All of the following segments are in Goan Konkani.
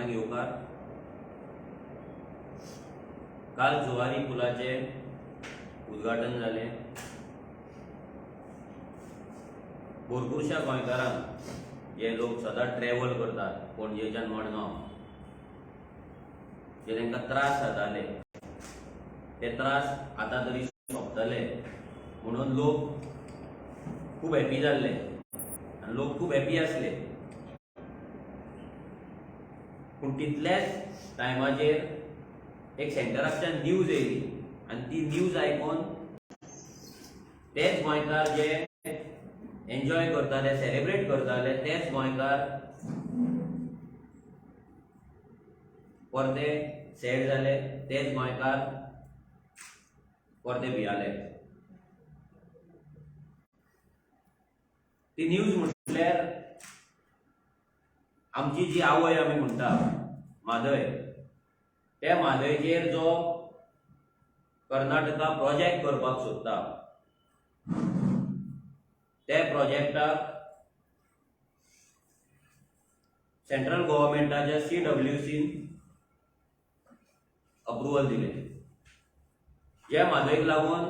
सगळ्यांक येवकार. काल जुवारी पुलाचें उद्घाटन जालें. भरपूरशा गोंयकारांक, जे लोक सदां ट्रॅव्हल करतात पणजेच्यान मडगांव, जे तांकां त्रास जाताले ते त्रास आतां तरी सोंपतले म्हणून लोक खूब हॅपी जाल्ले आनी लोक खूब हॅपी आसले. पूण तितल्याच टायमाचेर एक सेंटराकच्यान न्यूज येयली आनी ती न्यूज आयकून तेच गोंयकार जे एन्जॉय करताले, सेलिब्रेट करताले, तेच गोंयकार परते सॅड जाले, तेच गोंयकार परते भियाले. ती न्यूज म्हटल्यार आमची जी आवय आमी म्हणटा म्हादय, त्या म्हादयचेर जो कर्नाटका प्रोजेक्ट करपाक सोदता त्या प्रोजेक्टाक सेंट्रल गव्हर्मेंटाच्या CWCन अप्रुवल दिलें. ज्या म्हादयक लागून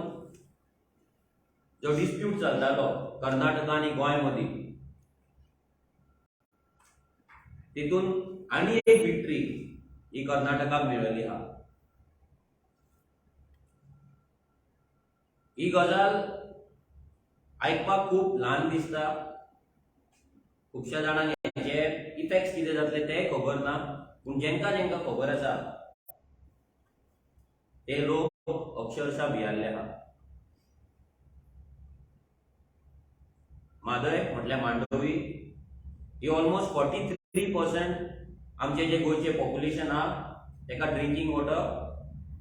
जो डिस्प्यूट चलतालो कर्नाटका आनी गोंय मदीं, तितून आनी एक विक्ट्री ही कर्नाटकाक मेळिल्ली आहा. ही गजाल आयकपाक खूब ल्हान दिसता, खुबश्या जाणांक हेचे इफेक्ट्स कितें जातले तेंय खबर ना, पूण जेंकां जेंकां खबर आसा ते लोक अक्षरशा भियाल्ले आहा. म्हादय म्हटल्यार मांडवी ही ऑलमोस्ट 43% आमचे जे गोंयचे पॉप्युलेशन आहा तेका ड्रिंकींग वॉटर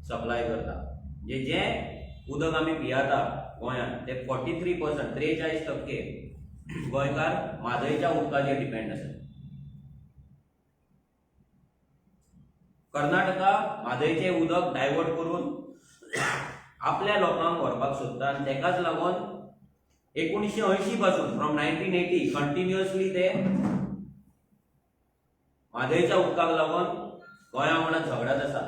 सप्लाय करता. म्हणजे जें उदक आमी पियाता गोंयांत ते 43%, 43% गोंयकार म्हादयच्या उदकाचेर डिपेंड आसा. कर्नाटका म्हादयचें उदक डायवर्ट करून आपल्या लोकांक व्हरपाक सोदता आनी तेकाच लागून 1980 पासून, फ्रॉम 1980 कंटिन्युअसली ते म्हादयच्या उदकाक लागून गोंया वांगडा झगडत आसा.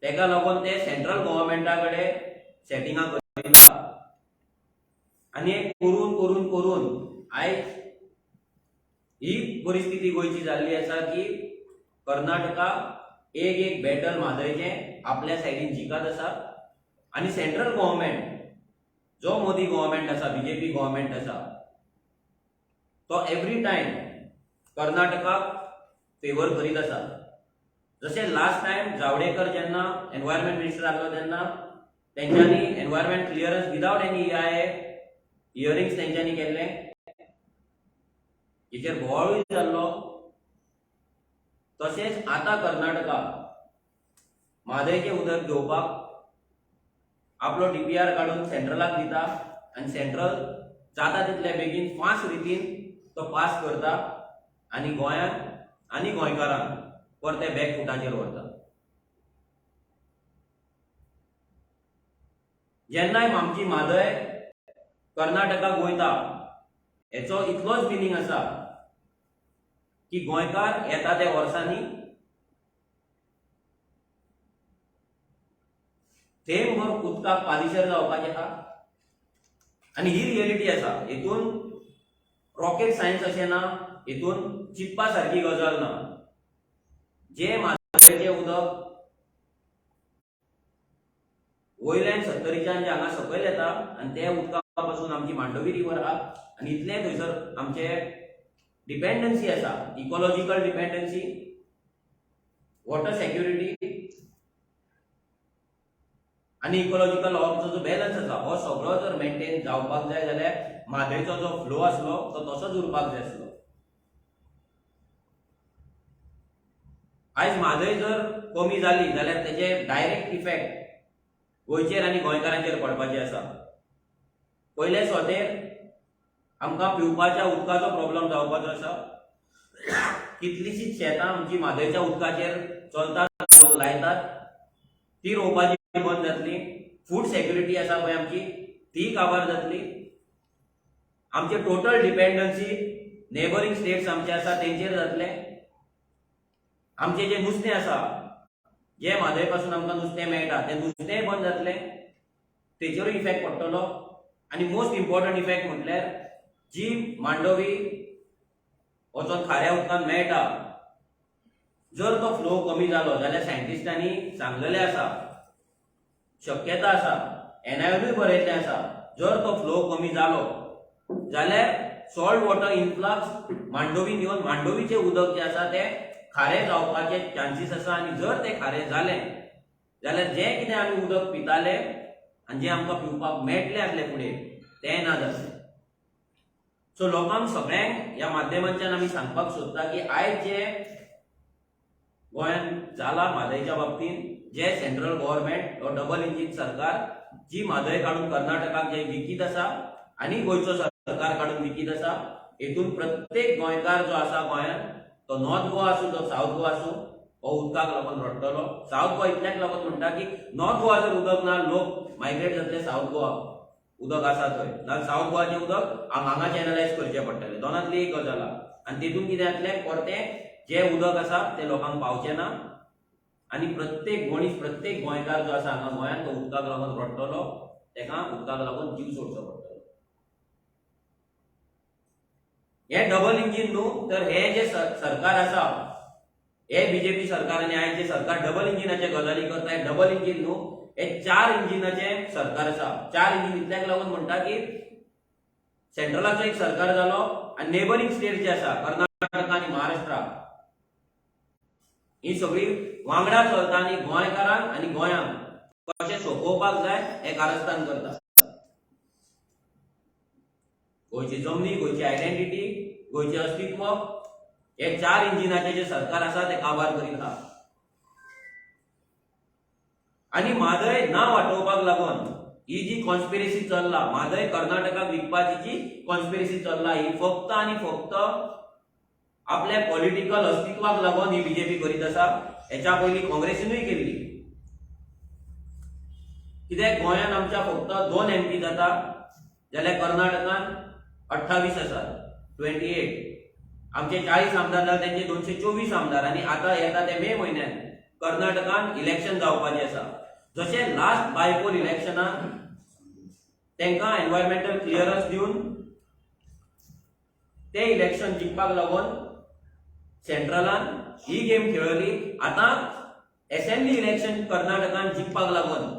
तेका लागून ते सेंट्रल गव्हर्मेंटा कडेन सेटिंगां करिता आनी हे करून करून करून आयज ही परिस्थिती गोंयची जाल्ली आसा की कर्नाटका एक एक बॅटल म्हादयचें आपल्या सायडीन जिखत आसा आनी सेंट्रल गव्हर्मेंट जो मोदी गव्हर्मेंट आसा, बीजेपी गव्हर्मेंट आसा, तो एवरी टायम कर्नाटकाक फेवर करीत आसा. जशें लास्ट टायम जावडेकर जेन्ना एनवायरमेंट मिनिस्टर आसलो तेन्ना तेंच्यांनी environment clearance without any EIA hearings तेंच्यांनी केल्ले, हेचेर बोवाळूय जाल्लो. तशेंच आतां कर्नाटका म्हादयचें उदक घेवपाक आपलो DPR काडून सेंट्रलाक दिता आनी सेंट्रल जाता तितले बेगीन फास्ट रितीन तो पास करता आनी गोंयांत आनी गोंयकारांक परते बॅक फुटाचेर व्हरता. जेन्नाय आमची म्हादय कर्नाटकाक वयता हेचो इतलोच मिनींग आसा की गोंयकार येता त्या वर्सांनी थेंबभर उदकाक पालिशेर जावपाचें आहा आनी ही रियलिटी आसा. हेतून रॉकेट सायन्स अशें ना, हेतून चिंतपा सारकी गजाल ना. जें म्हादयचें उदक वयल्यान सत्तरीच्यान जें हांगा सकयल येता आनी त्या उदका पासून आमची मांडवी रिवर आहा आनी इतलें थंयसर आमचे डिपेंडन्सी आसा, इकॉलॉजिकल डिपेंडन्सी, वॉटर सेक्युरिटी आनी इकॉलॉजिकल जो जो बॅलन्स आसा हो सगळो जर मेंटेन जावपाक जाय जाल्यार म्हादयचो जो फ्लो आसलो तो तसोच उरपाक जाय आसलो. आयज म्हादय जर कमी जाली जाल्यार तेजे डायरेक्ट इफेक्ट गोंयचेर आनी गोंयकारांचेर पडपाचे आसा. पयले सुवातेर आमकां पिवपाच्या उदकाचो प्रॉब्लम जावपाचो आसा. कितलीशीच शेतां आमची म्हादयच्या उदकाचेर चलतात, लोक लायतात, ती रोवपाची बंद जातली. फूड सेक्युरिटी आसा पळय आमची, ती काबार जातली. आमचे टोटल डिपेंडन्सी नेबरींग स्टेट्स आमचे आसा तेंचेर जातले. आमचे जे नुस्तें आसा, जे म्हादय पासून आमकां नुस्तें मेळटा, तें नुस्तेंय बंद जातलें, तेचेरूय इफेक्ट पडटलो. आनी मोस्ट इम्पॉर्टंट इफेक्ट म्हटल्यार जी मांडवी वचोन खाऱ्या उदकांत मेळटा, जर तो फ्लो कमी जालो जाल्यार सायंटिस्टांनी सांगलेलें आसा, शक्यता आसा, एनआयनूय बरयल्लें आसा, जर तो फ्लो कमी जालो जाल्यार सॉल्ट वॉटर इन्फ्लक्स मांडोवीन येवन मांडोवीचें उदक जें आसा तें खारें जावपाचे चान्सीस आसा. आनी जर तें खारें जालें जाल्यार जें कितें आमी उदक पिताले आनी जें आमकां पिवपाक मेळटलें आसलें फुडें तें ना जातलें. सो लोकांक सगळ्यांक ह्या माध्यमांतल्यान आमी सांगपाक सोदता की आयज जें गोंयांत जाला म्हादयच्या बाबतींत, जे सेंट्रल गव्हर्मेंट हो डबल इंजीन सरकार जी म्हादय काडून कर्नाटकाक जे विकीत आसा आनी गोंयचो सरकार काडून विकीत आसा, हेतून प्रत्येक गोंयकार जो आसा गोंयांत, तो नॉर्थ गोवा आसूं, तो सावथ गोवा आसूं, हो उदकाक लागून रडटलो. सावथ गोवा इतल्याक लागून म्हणटा की नॉर्थ गोवा जर उदक ना, लोक मायग्रेट जातले सावथ गोवा, उदक आसा थंय. ना सावथ गोवाचें उदक हांगा चॅनलायज करचें पडटलें. दोनांतली एक गजाल आहा. आनी तेतून कितें जातलें, परतें जें उदक आसा तें लोकांक पावचें ना आनी प्रत्येक मनीस, प्रत्येक गोंयकार जो आसा हांगा गोंयांत, तो उदकाक लागून रडटलो, ताका उदकाक लागून जीव सोडचो पडटलो. हें डबल इंजीन न्हू, तर हें जें सरकार आसा, हे बीजेपी सरकार आनी आयज जे सरकार डबल इंजिनाचे गजाली करता, हे डबल इंजीन न्हू, हे 4 इंजिनाचें सरकार आसा. 4 इंजीन इतल्याक लागून म्हणटा की सेंट्रलाचो एक सरकार जालो आनी नेबरींग स्टेट जे आसा कर्नाटक आनी महाराष्ट्र, ही सगळी वांगडा चलता आनी गोंयकारांक आनी गोंयांक कशें सोंपोवपाक जाय हें कारस्थान करता. गोंयची जमनी, गोंयची आयडेंटिटी, गोंयचें अस्तित्व हे 4 इंजिनाचे जे सरकार आसा ते काबार करीत आहा. आनी म्हादय ना वाटोवपाक लागून ही जी कॉन्स्पिरसी चल्ला, म्हादय कर्नाटकाक विकपाची जी कॉन्स्पिरसी चल्ला, ही फक्त आनी फक्त आपल्या पॉलिटिकल अस्तित्वाक लागून ही बीजेपी करीत आसा. हेच्या पयलीं काँग्रेसीनूय केल्ली. कित्याक गोंयांत आमच्या फक्त 2 एमपी जाता जाल्यार कर्नाटकान 28 आसात, 28. आमचे 40 आमदार जाल्यार तेंचे 224 आमदार. आनी आतां येता ते मे म्हयन्यान कर्नाटकान इलेक्शन जावपाचें आसा. जशें लास्ट बायपोल इलेक्शनान तांकां एनवायरमेंटल क्लियरन्स दिवन ते इलेक्शन जिखपाक लागून सेंट्रलान ही गेम खेळयली, आतां एसेंब्ली इलेक्शन कर्नाटकान जिखपाक लागून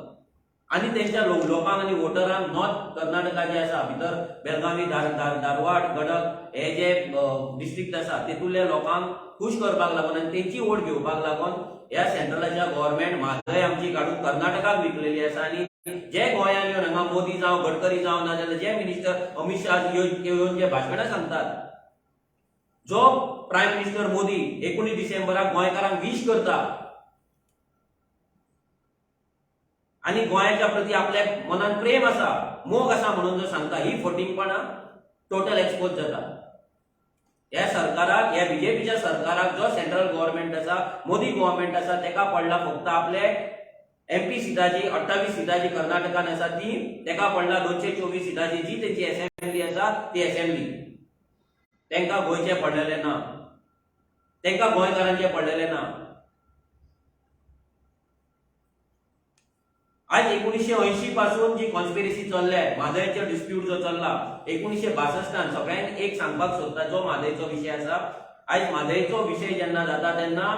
आनी तेंच्या लोकांक आनी वोटरांक नॉर्थ कर्नाटका जे आसा, भितर बेलगावी, धारवाड, गडक हे जे डिस्ट्रिक्ट आसा तेतूंतल्या लोकांक खूश करपाक लागून आनी तेंची वोट घेवपाक लागून ह्या सेंट्रलाच्या गव्हर्मेंट म्हादय आमची काडून कर्नाटकाक विकलेली आसा. आनी जे गोंयांत येवन हांगा मोदी जावं, गडकरी जावं, नाजाल्यार जे मिनिस्टर अमित शाह येवन जे भाशणां सांगतात, जो प्रायम मिनिस्टर मोदी 19 डिसेंबराक गोंयकारांक विश करता आनी गोंयाच्या प्रती आपल्या मनान प्रेम आसा, मोग आसा म्हणून जो सांगता, ही फटींगपणां टोटल एक्सपोज जाता. ह्या सरकाराक, ह्या बीजेपीच्या सरकाराक, जो सेंट्रल गव्हर्मेंट आसा, मोदी गव्हर्मेंट आसा, तेका पडला फक्त आपले एमपी सिटाची, 28 सिटाची कर्नाटकान आसा ती, तेका पडला 224 सिटाची जी तेंची एसेंब्ली आसा ती एसेंब्ली. तेंका गोंयचें पडलेलें ना, तेंका गोंयकारांचें पडलेलें ना. आज 1980 पासून जी कॉन्स्पिरसी चल्ल्या, म्हादयचो डिस्प्यूट जो चल्ला 1962 सगळ्यांक एक सांगपाक सोदता, जो म्हादयचो विशय आसा. आयज म्हादयचो विशय जेन्ना जाता तेन्ना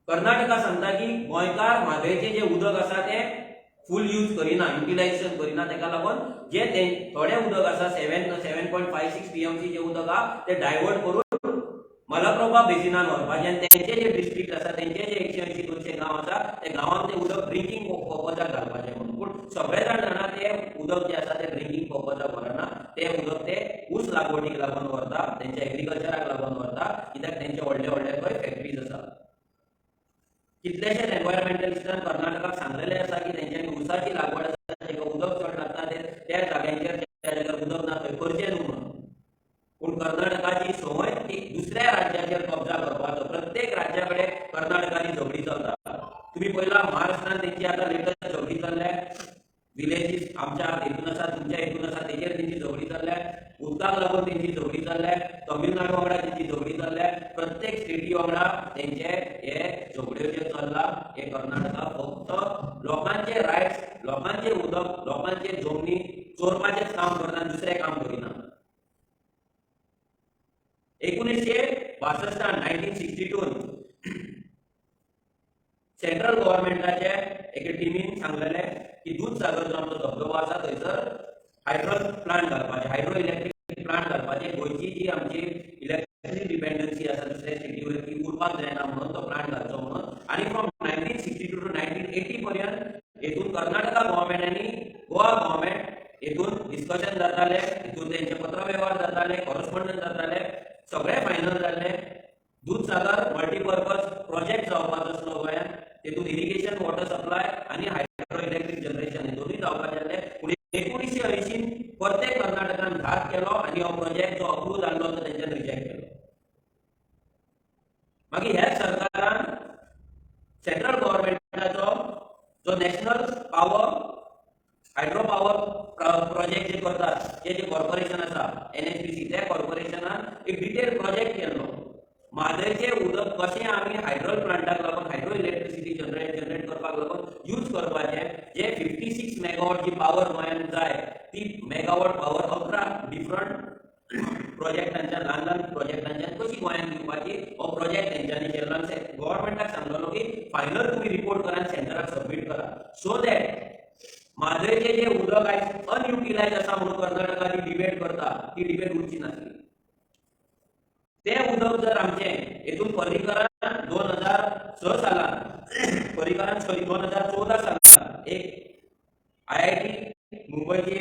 कर्नाटका सांगता की गोंयकार म्हादयचें जें उदक आसा तें फूल यूज करिना, युटिलायझेशन करिना, तेका लागून जे तें थोडें उदक आसा 7.56 टीएमसी जें उदक आहा तें डायवर्ट करून मलप्रभा बेसिनान व्हरपाचें आनी तेंचे जे डिस्ट्रिक्ट आसा, तेंचे जे 180-200 गांव आसा ते गांवांत तें उदक ड्रिंकींग पर्पजाक घालपाचें म्हणून. पूण सगळे जाण जाणा तें उदक जें आसा तें ड्रिंकींग पर्पजाक व्हरना, तें उदक ते ऊस लागवडीक लागून व्हरता, तेंच्या एग्रीकल्चराक लागून व्हरता, कित्याक तेंचे व्हडले व्हडले खंय फॅक्टरीज आसा. कितलेशेच एनवायरमेंटलिस्टान कर्नाटकाक सांगलेलें आसा की तेंच्यांनी ऊसाची लागवड आसा तांकां उदक चड लागता त्या जाग्यांचेर ज्या जाग्यार उदक ना थंय करचें न्हू म्हणून. पूण कर्नाटकाची संवय ती दुसऱ्या राज्याचेर कब्जा करपाचो. प्रत्येक राज्या कडेन कर्नाटकाची झगडी चलता. तुमी पळयला महाराष्ट्रान तेंची आतां लेटस्ट झगडी चल्ल्या, विलेजीस आमच्या हितून आसा, तुमच्या हितून आसा, तेजेर तेंची झगडी चल्ल्या, उदकाक लागून तेंची झगडी चल्ल्या. तमिळनाडू वांगडा तेंचे हे झगड्यो जे चल्ला हे कर्नाटका फक्त लोकांचे रायट्स, लोकांचे उदक, लोकांचे जमनी चोरपाचेच काम करता, दुसरें काम करिना. 1962 1962 सेंट्रल गव्हर्मेंटाचे एके टिमीन सांगलेले की दूधसागर जो आमचो धबधबो आसा थंयसर हायड्रो प्लांट घालपाचे, हायड्रो इलेक्ट्रीक प्लांट घालपाचे. गोंयची जी आमची इलेक्ट्रिसिटी डिपेंडन्सी आसा दुसऱ्या स्टेटी वयर ती उरपाक जायना म्हणून तो प्लांट घालचो म्हणून. आनी फ्रॉम 1962 टू 1980 पर्यंत हेतून कर्नाटका गव्हर्मेंट आनी गोवा गव्हर्मेंट हेतून डिस्कशन जाताले, हेतून तेंचे पत्रवेव्हार जाताले, कॉरस्पॉन्डन्स जाताले, सगळे फायनल जाल्ले. दूधसागर मल्टीपर्पज प्रोजेक्ट जावपाचो आसलो गोंयांत, तेतून इरिगेशन वॉटर सप्लाय आनी हायड्रो इलेक्ट्रीक जनरेशन हे दोनूय जावपाचे आसले. पूण 1980 परते कर्नाटकान घात केलो आनी हो प्रोजेक्ट जो अप्रूव जाल्लो तो तेंच्यान रिजेक्ट केलो. मागीर ह्याच सरकारान सेंट्रल गव्हर्मेंटाचो जो national power hydro power project जे करतात ते जे कॉर्पोरेशन आसा एनएचपीसी, त्या कॉर्पोरेशनान एक डिटेल प्रोजेक्ट केल्लो. म्हादयचें उदक कशें आमी हायड्रो प्लांटाक लागून हायड्रो इलेक्ट्रिसिटी जनरेट करपाक लागून यूज करपाचें, जे 56 मेगावॉट जी पावर गोंयांत जाय ती मेगावॉट पावर 11 डिफरंट प्रोजेक्टांच्यान, ल्हान ल्हान प्रोजेक्टांच्यान कशी गोंयांत दिवपाची हो प्रोजेक्ट तेंच्यांनी केल्लो. आनी गव्हर्मेंटाक सांगलेलो की फायनल तुमी रिपोर्ट करा आनी सेंटराक सबमीट करा, सो that म्हादयचें जें उदक आयज अनयुटिलायज आसा म्हणून कर्नाटका जी डिबेट करता ती डिबेट उरची नासली. तें उदक जर आमचें हेतून पर्रीकरान 2006 सालान, पर्रीकरान सॉरी 2014 सालान एक आयआयटी मुंबयची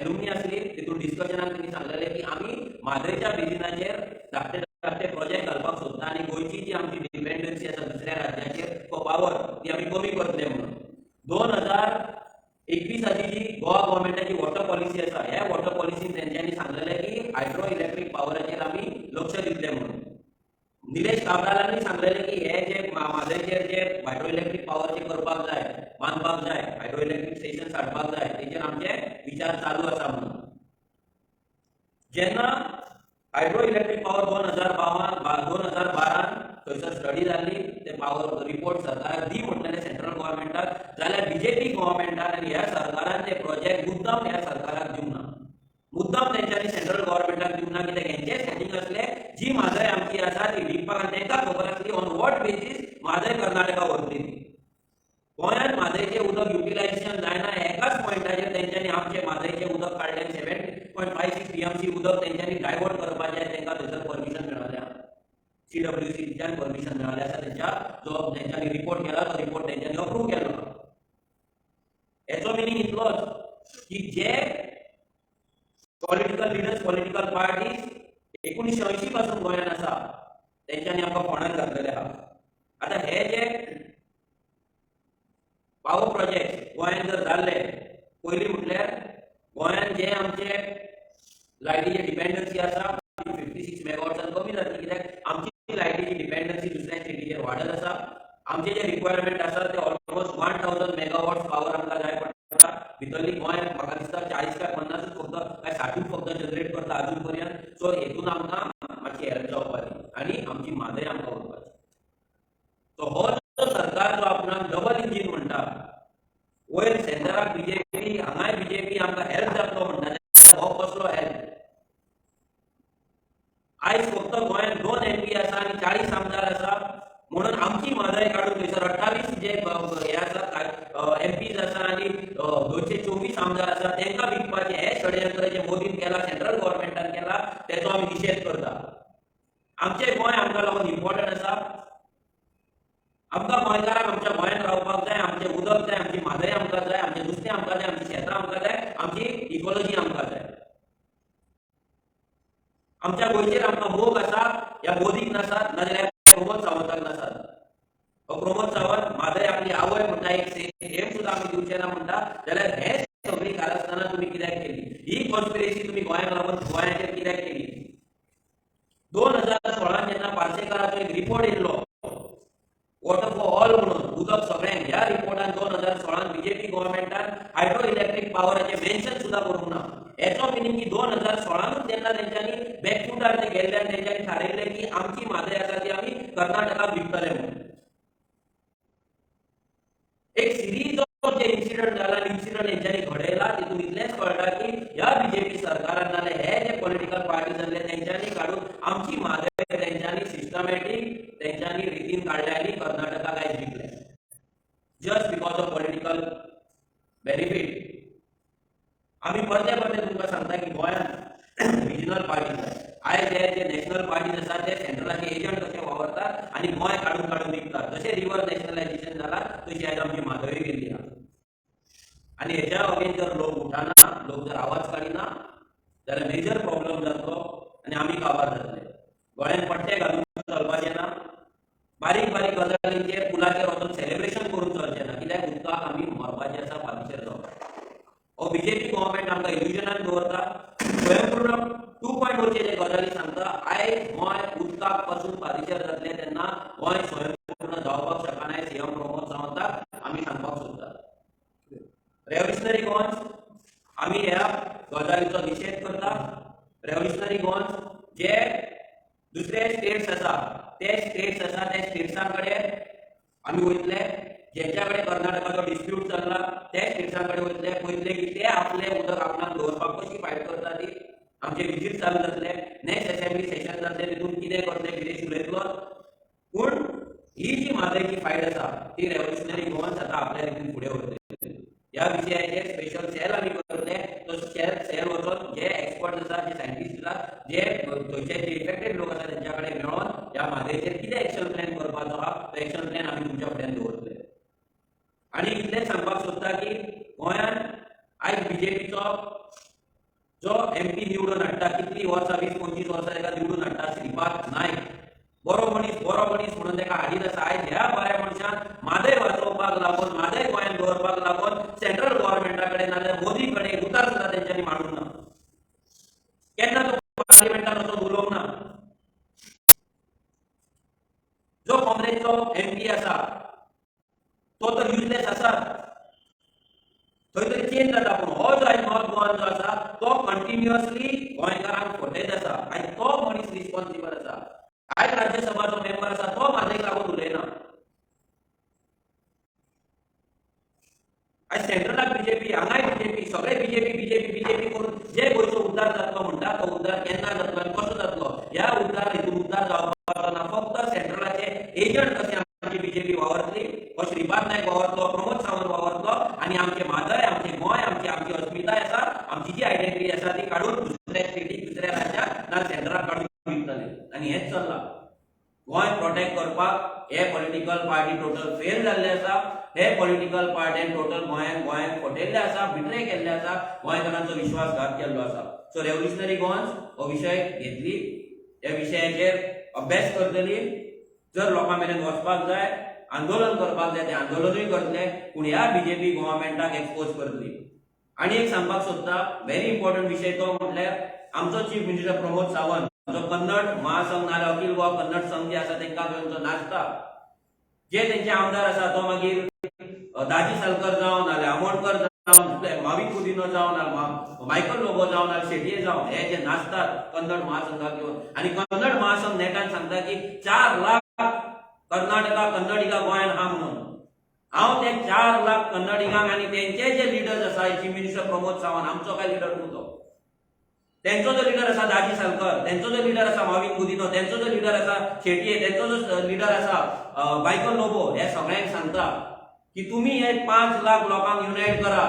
एलुमनी आसली, तितून डिस्कशनान तेणी सांगलेलें की आमी म्हादयच्या बेजिनाचेर धाकटे धाकटे प्रोजेक्ट घालपाक सोदता आनी गोंयची जी आमची डिपेंडन्सी आसा दुसऱ्या राज्याचेर फॉर पावर ती आमी कमी करतले म्हणून. 2021 जी गोवा गव्हर्मेंटाची वॉटर पॉलिसी आसा, ह्या वॉटर पॉलिसीन तेंच्यांनी सांगलेलें की हायड्रो इलेक्ट्रीक पावराचेर आमी लक्ष दितले म्हणून. निलेश काब्रालांनी सांगलेलें की हे जे म्हादयचेर जे हायड्रो इलेक्ट्रीक पावरचे करपाक जाय, बांदपाक जाय, हायड्रो इलेक्ट्रीक स्टेशन हाडपाक जाय, तेचेर आमचे विचार चालू आसा म्हणून. जेन्ना हायड्रो इलेक्ट्रीक पावर 2012 थंयसर स्टडी जाल्ली, ते पावर रिपोर्ट सरकाराक दी म्हटलेले सेंट्रल गव्हर्मेंटाक, जाल्यार बीजेपी गव्हर्मेंटान आनी ह्या सरकारान ते प्रोजेक्ट मुद्दाम ह्या सरकाराक दिवंक ना, मुद्दाम तेंच्यांनी सेंट्रल गव्हर्मेंटाक दिवंक ना. कित्याक हेंचे सेटींग आसले जी म्हादय आमची आसा ती विकपाक, आनी तांकां खबर आसली on what basis Mhadei Karnataka व्हरतली ती. गोंयांत म्हादयचें उदक युटिलायझेशन जायना एकाच पॉयंटाचेर तेंच्यांनी आमचें म्हादयचें उदक काडलें. 7.56 टीएमसी उदक तेंच्यांनी डायवर्ट करपाचें तांकां थंयसर परमिशन मेळ्ळें, सीडब्ल्यूसीच्यान परमिशन मेळ्ळें आसा. तेंच्या जो तेंच्यांनी रिपोर्ट केला तो रिपोर्ट तेंच्यांनी अप्रूव केलो. हेचो मिनींग इतलोच की जे पॉलिटिकल लिडर्स, पॉलिटिकल पार्टीज 1980 पासून गोंयांत आसा तेंच्यांनी आमकां फोंडांत घातलेले आहा. आतां हे जे पावर प्रोजेक्ट गोंयांत जर जाल्ले, पयलीं म्हटल्यार गोंयांत जे आमचे लायटीचे डिपेंडन्सी आसा ती 56 मेगावॉट्सान कमी जातली, कित्याक आमची लायटीची डिपेंडन्सी दुसऱ्या स्टेटीचेर वाडत आसा. आमचे जे रिक्वायरमेंट आसा ते ऑलमोस्ट 1000 मेगावॉट्स पावर आमकां जाय पडटा. भितरली गोंय म्हाका दिसता 40 काय 50 फक्त काय 60 फक्त जनरेट करता अजून पर्यंत. सो हेतून आमकां मातशी हेल्प जावपाची आनी आमची म्हादय आमकां उरपाची. सो हो जो सरकार जो आपणाक डबल इंजीन म्हणटा, वयर सेंटराक बीजेपी, हांगाय बीजेपी, आमकां हेल्प जातलो म्हणटा, हो कसलो हेल्प? आयज फक्त गोंयांत 2 एमपी आसा आनी 40 आमदार आसा म्हणून आमची म्हादय काडून थंयसर 28 जे हे आसा एमपीज आसा आनी 224 आमदार आसा तांकां विकपाचें हें षडयंत्र जें मोदीन केलां, सेंट्रल गव्हर्मेंटान केलां, तेचो आमी निशेध करता. आमचें गोंय आमकां लागून इम्पॉर्टंट आसा. आमकां गोंयकारांक आमच्या गोंयांत रावपाक जाय, आमचें उदक जाय, आमची म्हादय आमकां जाय, आमचें नुस्तें आमकां जाय, आमची शेतां आमकां जाय, आमची इकॉलॉजी आमकां जाय. आमच्या गोंयचेर आमकां मोग आसा, ह्या मोदीक नासात, नाजाल्यार प्रमोद सावंताक नासात. हो प्रमोद सावंत म्हादय आपली आवय म्हणटा, एक हेम सुद्दां आमी दिवचे ना म्हणटा, जाल्यार हे सगळी कारस्थानां तुमी कित्याक केली? ही कॉन्स्पिरसी तुमी गोंयांक लागून गोंयाचेर कित्याक केली? 2016 जेन्ना पार्सेकाराचो एक रिपोर्ट येयल्लो वॉटर फॉर ऑल म्हणून, उदक सगळ्यांक, ह्या रिपोर्टान 2016 बीजेपी गव्हर्मेंटान हायड्रो इलेक्ट्रीक पावराचें मेन्शन सुद्दां करूंक ना. हेचो मिनींग की 2016 जेन्ना तेंच्यांनी बॅकफुटार ते गेल्ले आनी तेंच्यांनी थारायल्लें की आमची म्हादय आसा ती आमी कर्नाटकाक विकतले म्हणून. एक सिरीज ऑफ जे इन्सिडंट जाला, इन्सिडंट हेंच्यांनी घडयला, तितून इतलेंच कळटा की ह्या बीजेपी सरकारान नाल्यार हे जे पॉलिटिकल पार्टी जाल्ले तेंच्यांनी काडून आमची म्हादय तेंच्यांनी सिस्टमॅटीक तेंच्यांनी रितीन काडल्या आनी कर्नाटकाक आयज विकले, just because of political benefit. आमी परते परते तुमकां सांगता की गोंयांत रिजनल पार्टी जाय. आयज हे जे नॅशनल पार्टीज आसात ते सेंट्रलाचे एजंट कशे वावरतात आनी गोंय काडून काडून विकतात. जशें रिवर नॅशनलायझेशन जाला, तशी आयज आमची म्हादय गेल्ली आहा. आनी हेच्या अगेन्स्ट जर लोक उठाना, लोक जर आवाज काडिना जाल्यार मेजर प्रॉब्लम जातलो आनी आमी काबार जातले. गोंयांत पट्टे घालून चलपाचें ना, बारीक बारीक गजालींचेर पुलाचेर वचून सेलिब्रेशन करून चलचें ना, कित्याक उदकाक आमी मरपाचें आसा, पालिशेर जावपाक. हो बीजेपी गव्हर्मेंट आमकां इल्युजनान दवरता. स्वयंपूर्ण 2.0चे जे गजाली सांगता, आयज गोंय उदकाक पासून पालिशेर जातलें तेन्ना गोंय स्वयंपूर्ण जावपाक शकना. सीएम प्रमोद सावंताक आमी सांगपाक सोदतात, रेव्होल्युशनरी गोवन्स आमी ह्या गजालीचो निशेध करता. रेव्होल्युशनरी गोवन्स जे दुसरे स्टेट्स आसा, ते स्टेट्स आसा त्या स्टेट्सां कडेन आमी वयतले. जेंच्या कडेन कर्नाटकाचो डिस्प्यूट चल्ला ते स्टेट्सां कडेन वयतले, पळयतले की ते आपले उदक आपणाक दवरपाक कशी फायट करता ती. आमचे विजीट चालू जातले, नेक्स्ट असेंब्ली सेशन जातले, तितून कितें करतले कितें उलयतलो. पूण ही जी म्हादयची फायट आसा ती रेव्होल्युशनरी गोवन्स आतां आपल्या रितीन फुडें व्हरतले. ह्या विशयाचेर स्पेशल सेल आमी करतले. तो सेल वचोन जे एक्सपर्ट आसा, जे सायंटिस्ट आसा, जे थंयचे जे इफेक्टेड लोक आसा तेंच्या कडेन मेळोन ह्या म्हादयचेर कितें एक्शन प्लॅन करपाचो आहा तो एक्शन प्लॅन आमी तुमच्या फुड्यान दवरतले. आनी इतलेंच सांगपाक सोदता की गोंयांत आयज बीजेपीचो जो एमपी निवडून हाडटा, कितलीं वर्सां, 20-25 वर्सां ताका निवडून हाडटा, श्रीपाद नायक, बरो मनीस, बरो मनीस म्हणून ताका हाडीत आसा. आयज ह्या बऱ्या मनशान म्हादय वाचोवपाक लागून, म्हादय गोंयांत दवरपाक लागून सेंट्रल गव्हर्मेंटा कडेन नाजाल्यार मोदी कडेन उतार सुद्दां तेंच्यांनी मांडूंक ना. केन्ना तो पार्लिमेंटान वचून उलोवंक ना. जो काँग्रेसचो एमपी आसा तो तर युजलेस आसा, थंय तरी चेंज जाता. पूण हो जो आयज नॉर्थ गोवान जो आसा तो कंटिन्युअसली गोंयकारांक फटयत आसा. आयज तो मनीस रिस्पॉन्सिबल आसा. आयज राज्यसभाचो मेंबर आसा तो म्हादयक लागून उलयना. आयज सेंट्रलाक बीजेपी, हांगाय बीजेपी, सगळे बीजेपी बीजेपी बीजेपी करून जे गोंयचो उद्धार जातलो म्हणटा तो उद्धार केन्ना जातलो आनी कसो जातलो? ह्या उद्धार हितून उद्धार जावपाचो ना. फक्त सेंट्रलाचे एजंट कशे आमची बीजेपी वावरतली, हो श्रीपाद नायक वावरतलो, प्रमोद सावंत वावरतलो आनी आमचे म्हादय, आमचे गोंय, आमची आमची अस्मिताय आसा, आमची जी आयडेंटिटी आसा ती काडून दुसऱ्या स्टेटीक, दुसऱ्या राज्याक ना सेंट्रलाक काडून विकतले. आनी हेंच चल्लां. गोंय प्रोटेक्ट करपाक हे पॉलिटिकल पार्टी टोटल फेल जाल्ले आसा. हे पॉलिटिकल पार्टीन टोटल गोंयांक गोंयांक फटयल्ले आसा, बिट्रे केल्ले आसा, गोंयकारांचो विश्वासघात केल्लो आसा. सो रेव्होल्युशनरी गोवन्स हो विशय घेतली, ह्या विशयाचेर अभ्यास करतली. जर लोकां मेरेन वचपाक जाय, आंदोलन करपाक जाय, ते आंदोलनूय करतले, पूण ह्या बीजेपी गव्हर्मेंटाक एक्सपोज करतली. आनी एक सांगपाक सोदता, व्हेरी इम्पॉर्टंट विशय, तो म्हटल्यार आमचो चीफ मिनिस्टर प्रमोद सावंत जो कन्नड महासंघ नाल्यार अखिल गोवा कन्नड संघ जे आसा तेंकां घेवन जो नाचता, जे तेंचे आमदार आसा तो मागीर दाजी सालकर जावं नाल्यार आमोणकर जावं, माविन कुदिनो जावं नाल्यार मायकल लोबो जावं नाल्यार शेटये जावं, हे जे नाचतात कन्नड महासंघाक घेवन. आनी कन्नड महासंघ नेटान सांगता की 4 लाख कर्नाटका कन्नडिगा गोंयान आहा म्हणून. हांव ते 4 लाख कन्नडिगांक आनी तेंचे जे लिडर्स आसा, चीफ मिनिस्टर प्रमोद सावंत आमचो काय लिडर न्हू तो, तेंचो जो लिडर आसा दाजी सालकर, तेंचो जो लिडर आसा माविन गुदिनो, तेंचो जो लिडर आसा शेटये, तेंचो जो लिडर आसा मायकल लोबो, हे सगळ्यांक सांगता की तुमी हे 5 लाख लोकांक युनायट करा.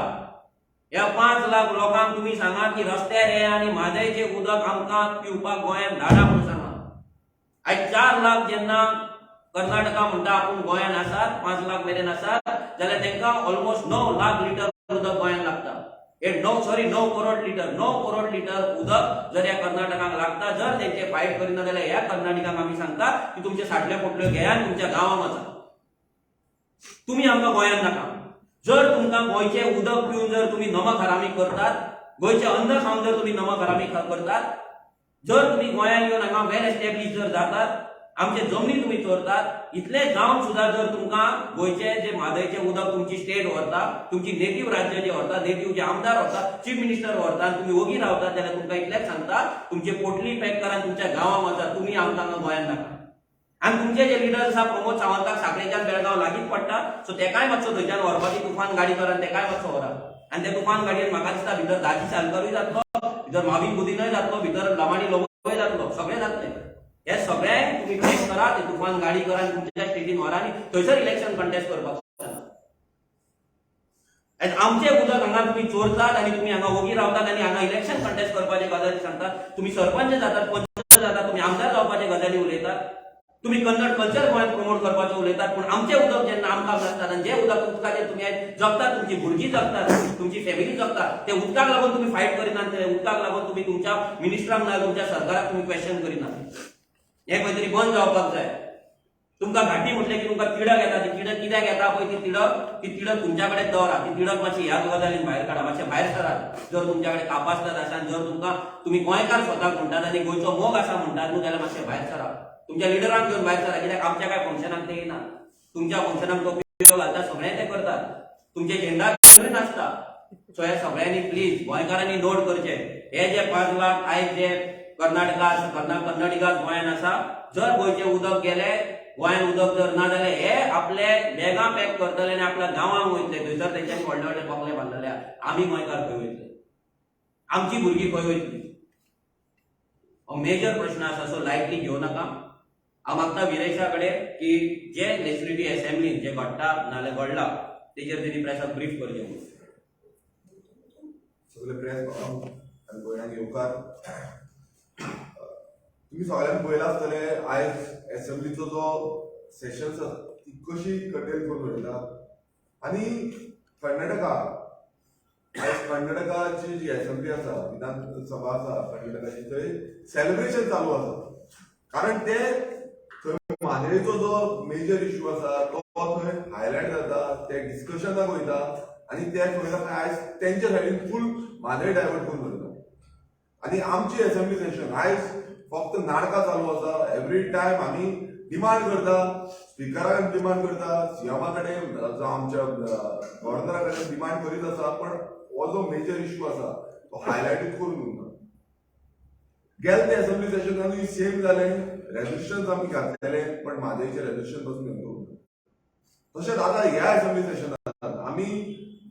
ह्या 5 लाख लोकांक तुमी सांगा की रस्त्यार हे आनी म्हादयचें उदक आमकां पिवपाक गोंयांत धाडा म्हणून सांगा. आयज 4 लाख जेन्ना कर्नाटका म्हणटा आपूण गोंयांत आसात, 5 लाख मेरेन आसात, जाल्यार तांकां ऑलमोस्ट 9 लाख लिटर उदक गोंयांत लागता. हे 9, sorry, 9 crore litre, 9 crore litre उदक जर ह्या कर्नाटकाक लागता, जर तेंचे फायट करिना जाल्यार ह्या कर्नाटकाक आमी सांगता की तुमचे साटले पोटल्यो घेया आनी तुमच्या गांवां वचा, तुमी आमकां गोंयांत नाका. जर तुमकां गोंयचें उदक पिवन जर तुमी नमक हरामी करतात, गोंयचें अन्न खावन जर तुमी नमक हरामी करतात, जर तुमी गोंयांत येवन हांगा वेल एस्टॅब्लिश जर जातात, आमचे जमनी तुमी चोरतात, इतलें जावन सुद्दां जर तुमकां गोंयचें जे म्हादयचें उदक तुमची स्टेट व्हरता, तुमची नेटीव राज्य जे व्हरता, नेटीव जे आमदार व्हरता, चीफ मिनिस्टर व्हरता आनी तुमी ओगी रावतात, जाल्यार तुमकां इतलेंच सांगता, तुमचे पोटली पॅक करा आनी तुमच्या गांवां वचा, तुमी आमकां हांगा गोंयांत नाका. आनी तुमचे जे लिडर आसा, प्रमोद सावंताक साखळेच्यान बेळगांव लागींच पडटा, सो तेकाय मातसो थंयच्यान व्हरपाची तुफान गाडी करा आनी तेकाय मातसो व्हरा. आनी ते तुफान गाडयेन म्हाका दिसता भितर दाजी सालकरूय जातलो, भितर माविन गुदिनय जातलो, भितर लमाणी लोबोय जातलो, सगळे जातले. हे सगळ्यांक तुमी पॅक करा, ते तुफान गाडी करा आनी तुमच्या स्टेटीन व्हरा आनी थंयसर इलेक्शन कंटेस्ट करपाक सांगा. आनी आमचे उदक हांगा तुमी चोरतात आनी तुमी हांगा ओगी रावतात आनी हांगा इलेक्शन कंटेस्ट करपाचे गजाली सांगतात. तुमी सरपंच जातात, पंच जातात, तुमी आमदार जावपाचे गजाली उलयतात, तुमी कन्नड कल्चर गोंयांत प्रमोट करपाचें उलयतात, पूण आमचें उदक जेन्ना आमकां नासतात आनी जे उदक उदकाचेर तुमी आयज जगतात, तुमची भुरगीं जगतात, तुमची फॅमिली जगता, ते उदकाक लागून तुमी फायट करिनात. ते उदकाक लागून तुमी तुमच्या मिनिस्टरांक ना तुमच्या सरकाराक तुमी क्वेश्चन करिनात. हें खंय तरी बंद जावपाक जाय. तुमकां घांटी म्हटलें की तुमकां तिडक येता. ती तिडक कित्याक येता पळय, ती तिडक, ती तिडक तुमच्या कडेन दवरा. ती तिडक मातशी ह्या गजालीन भायर काडा, मातशें भायर सरात. जर तुमच्या कडेन कापास्ताद आसा आनी जर तुमकां तुमी गोंयकार स्वताक म्हणटात आनी गोंयचो मोग आसा म्हणटात न्हू, जाल्यार मातशें भायर सरा, तुमच्या लिडरांक घेवन भायर सरा. कित्याक आमच्या काय फंक्शनाक ते येना. तुमच्या फंक्शनाक टोपयो घालता, सगळें ते करतात, तुमचे झेंडा घेवन नाचता. सो ह्या सगळ्यांनी प्लीज गोंयकारांनी नोट करचे, हे जे 5 लाख आयज जे कर्नाटका कन्नडिगा गोंयान आसा, जर गोंयचें उदक गेले, गोंयान उदक जर ना जाल्यार हे आपले बॅगां पॅक करतले आनी आपल्या गांवांक वयतले. थंयसर तेंच्यांनी व्हडले व्हडले बंगले बांदलेले आहा. आमी गोंयकार खंय वयतले? आमची भुरगीं खंय वयतली? हो मेजर प्रश्न आसा. सो लायटली घेवं नाका. हांव मागता विरेशा कडेन की जे लेजिस्लेटीव असेंब्लीन जे घडटा नाल्यार घडला तेजेर तेणी प्रेसाक ब्रीफ करचें म्हणून. सगळे प्रेस भावांक आनी भयणांक येवकार. तुमी सगळ्यांनी पळयलां आसतलें, आयज एसेंब्लीचो जो सेशन्स आसा ती कशी कंटेन करून दवरता आनी कर्नाटका, आयज कर्नाटकाची जी एसेंब्ली आसा, विधानसभा आसा कर्नाटकाची, थंय सेलिब्रेशन चालू आसा, कारण ते थंय म्हादयचो जो मेजर इश्यू आसा तो थंय हायलायट जाता, ते डिस्कशनाक वयता आनी ते खंय ना खंय आयज तेंच्या सायडीन फूल म्हादय डायवर्ट करून दवरता. आनी आमची असेंब्ली सेशन आयज फक्त नाटकां चालू आसा. एवरी टायम आमी डिमांड करता, स्पिकरा कडेन डिमांड करता, सीएमा कडेन, जावं आमच्या गव्हर्नरा कडेन डिमांड करीत आसा, पण हो जो मेजर इश्यू आसा तो हायलायटूच करून उरना. गेले ते असेंब्ली सेशनानूय सेम जालें. रेजोल्युशन आमी घातलेले, पण म्हादयचे रेजोल्युशन पासून घेवंक ना. तशेंच आतां ह्या असेंब्ली सेशनात आमी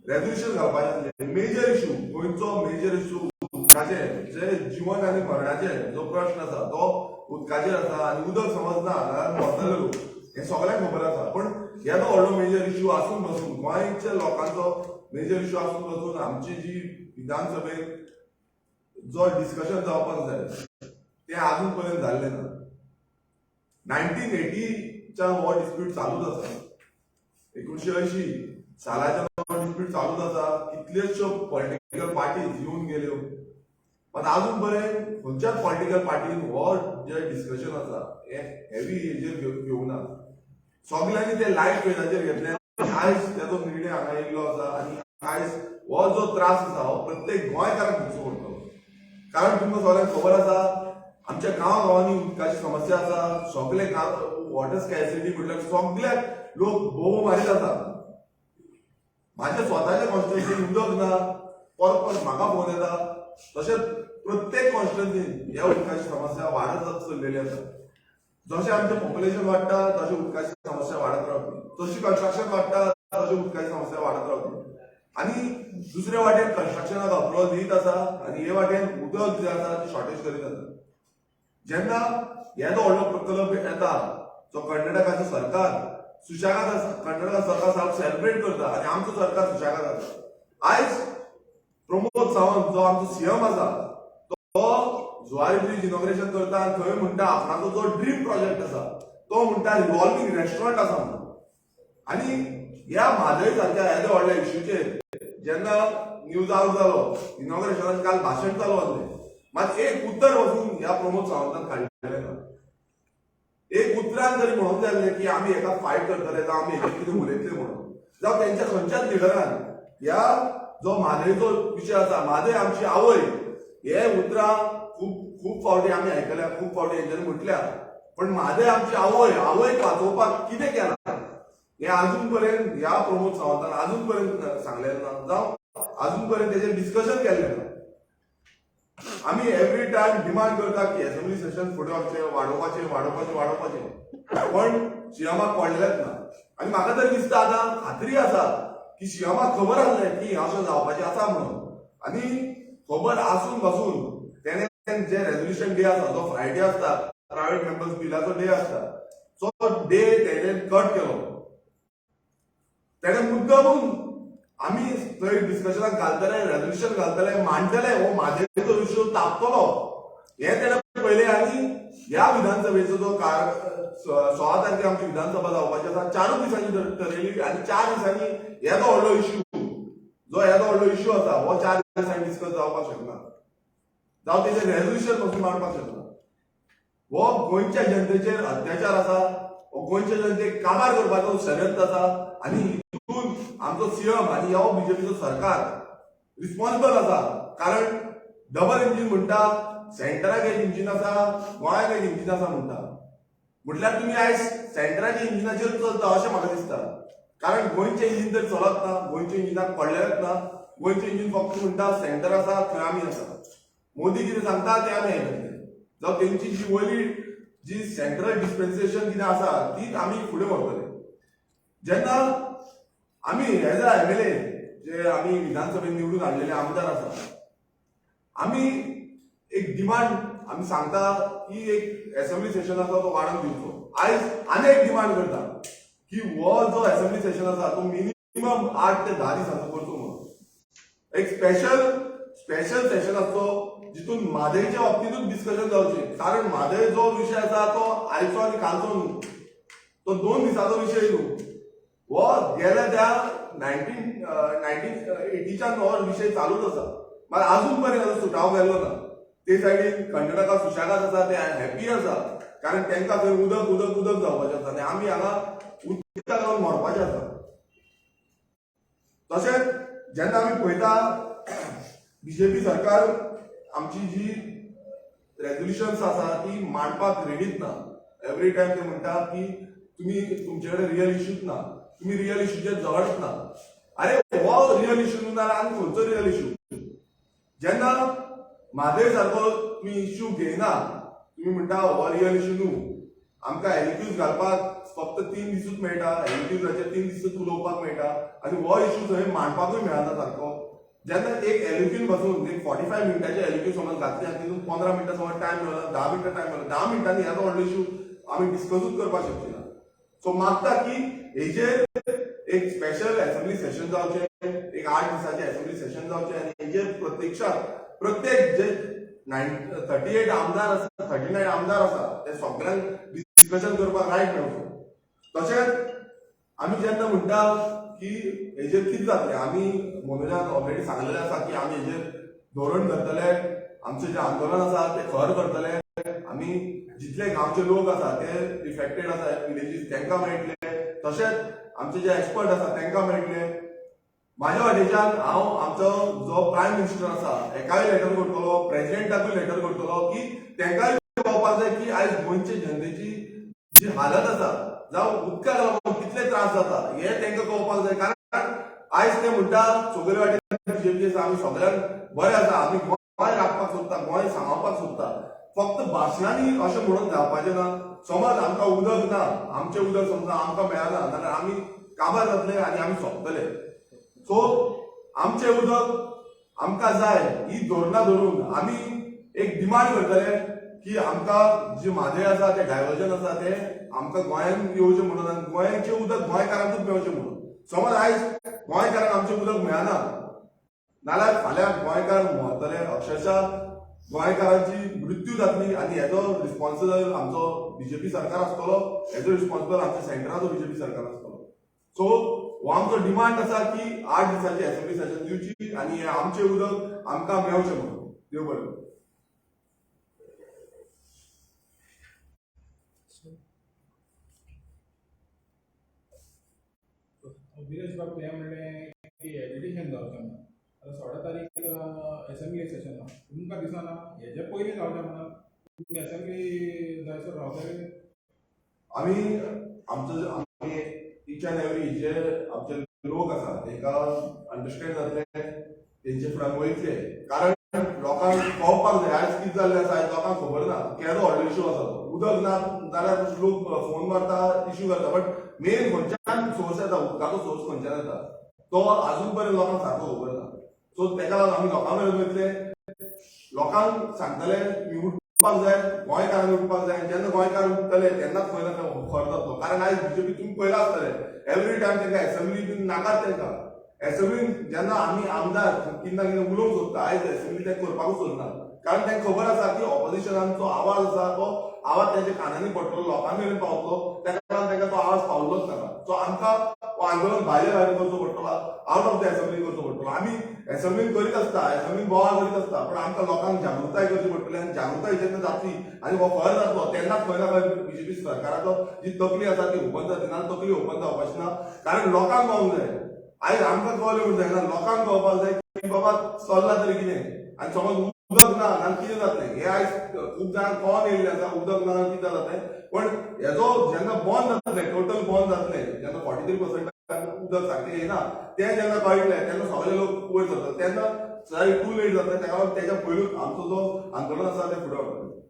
रेजोल्युशन घालपाचें आसलें. मेजर इशू, गोंयचो मेजर इशू उदकाचे, जे जिवन आनी मरणाचे जो प्रश्न आसा तो उदकाचेर आसा आनी उदक समज ना जाल्यार मरतले लोक, हें सगळ्यांक खबर आसा. पण येदो व्हडलो मेजर इशू आसून बसून, गोंयच्या लोकांचो मेजर इशू आसून बसून, आमची जी विधानसभेत जो डिस्कशन जावपाक जाय तें अजून पर्यंत जाल्लें ना. 1980च्या हो डिस्प्यूट चालूच आसा. 1980 सालाच्या हो डिस्प्यूट चालूच आसा. कितल्योश्यो पॉलिटिकल पार्टीज येवन गेल्यो, पण अजून पर्यंत खंयच्याच पॉलिटिकल पार्टीन हो जे डिस्कशन आसा हें हेवी हेजेर घेवंक ना. सगल्यांनी ते लायट वेजाचेर घेतले आनी आयज तेजो निर्णय हांगा येयल्लो आसा. आनी आयज हो जो त्रास आसा हो प्रत्येक गोंयकाराक भोगचो पडटलो, कारण तुमकां सगळ्यांक खबर आसा, आमच्या गांव गांवांनी उदकाची समस्या आसा. सगळे गांव वॉटर स्कॅसिटी म्हटल्यार सगळ्याक लोक बोव मारीत आसा. माझ्या स्वताच्या कॉन्स्टिट्युन्सीन उदक ना, परत परत म्हाका फोन येता. तशेंच प्रत्येक कॉन्स्टिट्युन्सीन ह्या उदकाची समस्या वाडत चल्लेली आसा. जशें आमचें पॉप्युलेशन वाडटा तशें उदकाची समस्या वाडत रावतली, जशी कन्स्ट्रक्शन वाडटा तशी उदकाची समस्या वाडत रावतली. आनी दुसरे वाटेन कन्स्ट्रक्शनाक अप्रुवल दित आसा आनी हे वाटेन उदक जें आसा तें शॉर्टेज करीत आसा. जेन्ना येदो व्हडलो प्रकल्प येता, जो कर्नाटकाचो सरकार सुशेगाद आसा, कर्नाटका सरकार सारको सेलिब्रेट करता आनी आमचो सरकार सुशेगाद आसा. आयज प्रमोद सावंत जो आमचो सीएम आसा तो जुवारी ब्रिज इनॉग्रेशन करता आनी थंय म्हणटा आपणाचो जो ड्रीम प्रोजेक्ट आसा तो म्हणटा रिव्हॉल्विंग रेस्टॉरंट आसा म्हणून. आनी ह्या म्हादय सारक्या येद्या व्हडल्या इश्यूचेर जेन्ना न्यूज आवट जालो, इनॉग्रेशनाचें काल भाशण चालू आसलें, मात एक उतर वचून ह्या प्रमोद सावंतान काडलें ना. एक उतरान जरी म्हणूंक जाय आसलें की आमी हेका फायट करतले, जावं आमी हेजेर कितें उलयतले म्हणून, जावं तेंच्या खंयच्याच लिडरान ह्या जो म्हादयचो विशय आसा, म्हादय आमची आवय हे उतरां खूब खूब फावटी आमी आयकल्या, खूब फावटी हेंच्यांनी म्हटल्या, पण म्हादय आमची आवय, आवयक वाचोवपाक कितें केलां हें अजून पर्यंत ह्या प्रमोद सावंतान अजून पर्यंत सांगलें ना, जावं अजून पर्यंत तेजेर डिस्कशन केल्लें ना. आमी एवरी टायम डिमांड करता की असेंब्ली सेशन फुडें वचचें, वाडोवपाचें वाडोवपाचें वाडोवपाचें, पण सीएमाक पडलेलेंच ना. आनी म्हाका तरी दिसता आतां खात्री आसा की सीएमाक खबर आसलें की हें अशें जावपाचें आसा म्हणून, आनी खबर आसून पासून तेणें जे रेजोल्युशन डे आसा, जो फ्रायडे आसता, प्रायव्हेट मेंबर्स बिलाचो डे आसता, तो डे तेणें कट केलो. तेणें मुद्दमून आमी थंय डिस्कशनाक घालतले, रेजोल्युशन घालतले, मांडटले, हो म्हादयचो इश्यू तापतलो हें तेणें पळयलें. आनी ह्या विधानसभेचो जो काळ 16 तारखेर आमची विधानसभा जावपाची आसा, 4 दिसांनी ठरयली आनी 4 दिसांनी येदो व्हडलो इश्यू, जो येदो व्हडलो इश्यू आसा हो 4 दिसांनी डिस्कस जावपाक शकना, जावं तेजें रेजोल्युशन पसून मांडपाक शकना. हो गोंयच्या जनतेचेर अत्याचार आसा, हो गोंयच्या जनतेक काबार करपाचो षडयंत्र आसा आनी हितून आमचो सीएम आनी हो बीजेपीचो सरकार रिस्पॉन्सिबल आसा. कारण डबल इंजीन म्हणटा, सेंटराक एक इंजीन आसा, गोंयाक एक इंजीन आसा म्हणटा, म्हटल्यार तुमी आयज सेंटराच्या इंजिनाचेर चलता अशें म्हाका दिसता. कारण गोंयचें इंजीन तर चलत ना, गोंयच्या इंजिनाक पडलेलेंच ना. गोंयचें इंजीन फक्त म्हणटा सेंटर आसा थंय आमी आसा, मोदी कितें सांगता तें आमी आयकतले, जावं तेंची जी वयली जी सेंट्रल डिस्पेन्सेशन कितें आसा ती आमी फुडें व्हरतले. जेन्ना आमी एज अ एमएलए जे आमी विधानसभेन निवडून हाडलेले आमदार आसा, आमी एक डिमांड आमी सांगता की एक असेंब्ली सेशन आसा तो वाडोवन दिवचो. आयज आनी एक डिमांड करता की हो जो असेंब्ली सेशन आसा तो मिनिमम 8 ते 10 दिसांचो करचो म्हणून, एक स्पेशल स्पेशल सेशन आसचो जितून म्हादयच्या बाबतींतूच डिस्कशन जावचें. कारण म्हादय जो विशय आसा तो आयचो आनी कालचो न्हू, तो 2 दिसाचो विशय न्हू, हो गेल्या त्या 1980च्यान हो विशय चालूच आसा, मात अजून पर्यंत ताजो सुटाव केल्लो ना. ते सायडीन कर्नाटका सुशेगाद आसा, ते हॅपी आसा, कारण तांकां थंय उदक उदक उदक जावपाचें आसा आनी आमी हांगा उदकाक लागून मरपाचें आसा. तशेंच जेन्ना आमी पळयता बीजेपी सरकार आमची जी रेजोल्युशन्स आसा ती मांडपाक रेडीच ना. एवरी टायम ते म्हणटा की तुमी तुमचे कडेन रियल इश्यूच ना, तुमी रियल इश्यूचेर झगडच ना. अरे हो रियल इश्यू न्हू जाल्यार आनी खंयचो रियल इश्यू? जेन्ना म्हादय सारको तुमी इश्यू घेयना, तुमी म्हणटा हो रियल इश्यू न्हू, आमकां एलक्यूज घालपाक फक्त 3 दिसूच मेळटा, एलक्यूजाचेर 3 दिसूच उलोवपाक मेळटा आनी हो इश्यू थंय मांडपाकूय मेळना सारको. जेन्ना एक एलक्यून बसून एक 45 मिनटाचे एलक्यू समज घातली आनी तितून 15 मिनटां समज टायम मेळना, 10 मिनटां टायम मेळना, 10 मिनटांनी येदो व्हडलो इश्यू आमी डिस्कसूच करपाक शकची ना. सो मागता की हेजेर एक स्पेशल असेंब्ली सेशन जावचें, एक 8 दिसाचें असेंब्ली सेशन जावचें आनी हेजेर प्रत्यक्षात प्रत्येक जे 38 आमदार आसा, 39 आमदार आसा, ते सगळ्यांक डिस्कशन करपाक रायट मेळचो. तशेंच आमी जेन्ना म्हणटा की हेजेर कितें जातलें, आमी मनोजान ऑलरेडी सांगलेलें आसा की आमी हेजेर धोरण धरतले, आमचें जें आंदोलन आसा तें खर करतले, आमी जितले गांवचे लोक आसा ते इफेक्टेड आसा विलेजीस तांकां मेळटले, तशेंच आमचे जे एक्सपर्ट आसा तांकां मेळटले. म्हाज्या वाटेच्यान हांव आमचो जो प्रायम मिनिस्टर आसा हेकाय लेटर करतलो, प्रेजिडेंटाकूय लेटर करतलो की तांकांय कळपाक जाय की आयज गोंयचे जनतेची जी हालत आसा, जावं उदकाक लागून कितले त्रास जाता हे तांकां कळपाक जाय. कारण आयज ते म्हणटा सगळे वाटेन बीजेपी आसा, आमी सगळ्यांक बरें आसा, आमी गोंय राखपाक सोदता, गोंय सांबाळपाक सोदता. फक्त भाशणांनी अशें म्हणून जावपाचें ना. समज आमकां उदक ना, आमचें उदक समजा आमकां मेळना जाल्यार आमी काबार जातले आनी आमी सोंपतले. सो आमचें उदक आमकां जाय ही धोरणां धरून आमी एक डिमांड करतले की आमकां जी म्हादय आसा तें डायवर्जन आसा तें आमकां गोंयांत येवचें म्हणून आनी गोंयचें उदक गोंयकारांकूच मेळचें म्हणून. समज आयज गोंयकारांक आमचें उदक मेळना नाल्यार फाल्यां गोंयकार मरतले, अक्षरशः गोंयकारांची मृत्यू जातली आनी हेजो रिस्पॉन्सिबल आमचो बीजेपी सरकार आसतलो, हेजो रिस्पॉन्सिबल आमच्या सेंटराचो बीजेपी सरकार आसतलो. सो हो आमचो डिमांड आसा की 8 दिसांची असेंब्ली सेशन दिवची आनी हें आमचें उदक आमकां मेळचें म्हणून. देव बरें करूं. विरेश बाब, तुवें म्हणलें की एजिटेशन जावचें ना. आतां 16 तारीख एसेंब्ली सेशन आहा, तुमकां दिसना हेजे पयलीं जावचें म्हणून तुमी एसेंब्ली जायसर रावतले? आमी आमचो आमी इच एंड एवरी जे आमचे लोक आसा तांकां अंडरस्टँड जातले, तेंचे फुड्यान वयतले, कारण लोकांक कळपाक कितें जाल्लें आसा, आयज लोकांक खबर ना. केदो व्हडलो इशू आसा तो. उदक ना जाल्यार लोक फोन मारता, इशू करता, बट मेन खंयच्यान सोर्स येता उदकाचो, सोर्स खंयच्यान येता तो अजून पर्यंत लोकांक सारको खबर ना. सो तेका लागून आमी लोकां मेरेन वयतले, लोकांक सांगतले मी उठपाक जाय, गोंयकारांनी उठपाक जाय. जेन्ना गोंयकार उठतले तेन्नाच खंय ना खंय खर जातलो. कारण आयज बीजेपी तुमी पळयला आसतले, एवरी टायम तांकां एसेंब्ली बीन नाकात. तांकां एसेंब्लीन जेन्ना आमी आमदार कितें ना कितें उलोवंक सोदता, आयज एसेंब्ली ते करपाकूच सोदना. कारण तांकां खबर आसा की ऑपोजिशनाचो आवाज आसा तो आवाज तेंच्या कानांनी पडटलो, लोकां मेरेन पावतलो. ताका लागून तांकां तो आवाज पावलोच नाका. सो आमकां हो आंदोलन भायले भायर करचो पडटलो, आवट ऑफ the assembly करचो पडटलो. आमी एसेंब्लीन करीत आसता, एसेंब्लीन बोवाळ करीत आसता, पण आमकां लोकांक जागृताय करची पडटली. आनी जागृताय जेन्ना जातली आनी हो खर जातलो तेन्नाच खंय ना खंय बीजेपी सरकाराचो जी तकली आसा ती ओपन जातली. ना तकली ओपन जावपाची ना, कारण लोकांक कळोंक जाय. आयज आमकां कळ्ळें म्हूण जायना, लोकांक कळपाक जाय की बाबा चल्ला तरी कितें आनी समज उदक ना जाल्यार कितें जातलें हें आयज खूब जाणांक कळोन येयल्लें आसा, उदक ना जाल्यार कितें जातलें. पण हेजो जेन्ना बंद जातलें, टोटल बंद जातलें, जेन्ना 43% उदक सारकें येना तें जेन्ना कळटलें तेन्ना सगळे लोक वयर सरतले, तेन्ना टू लेट जातलें. ताका लागून तेच्या पयलूच आमचो जो आंदोलन आसा तें फुडें व्हरतले.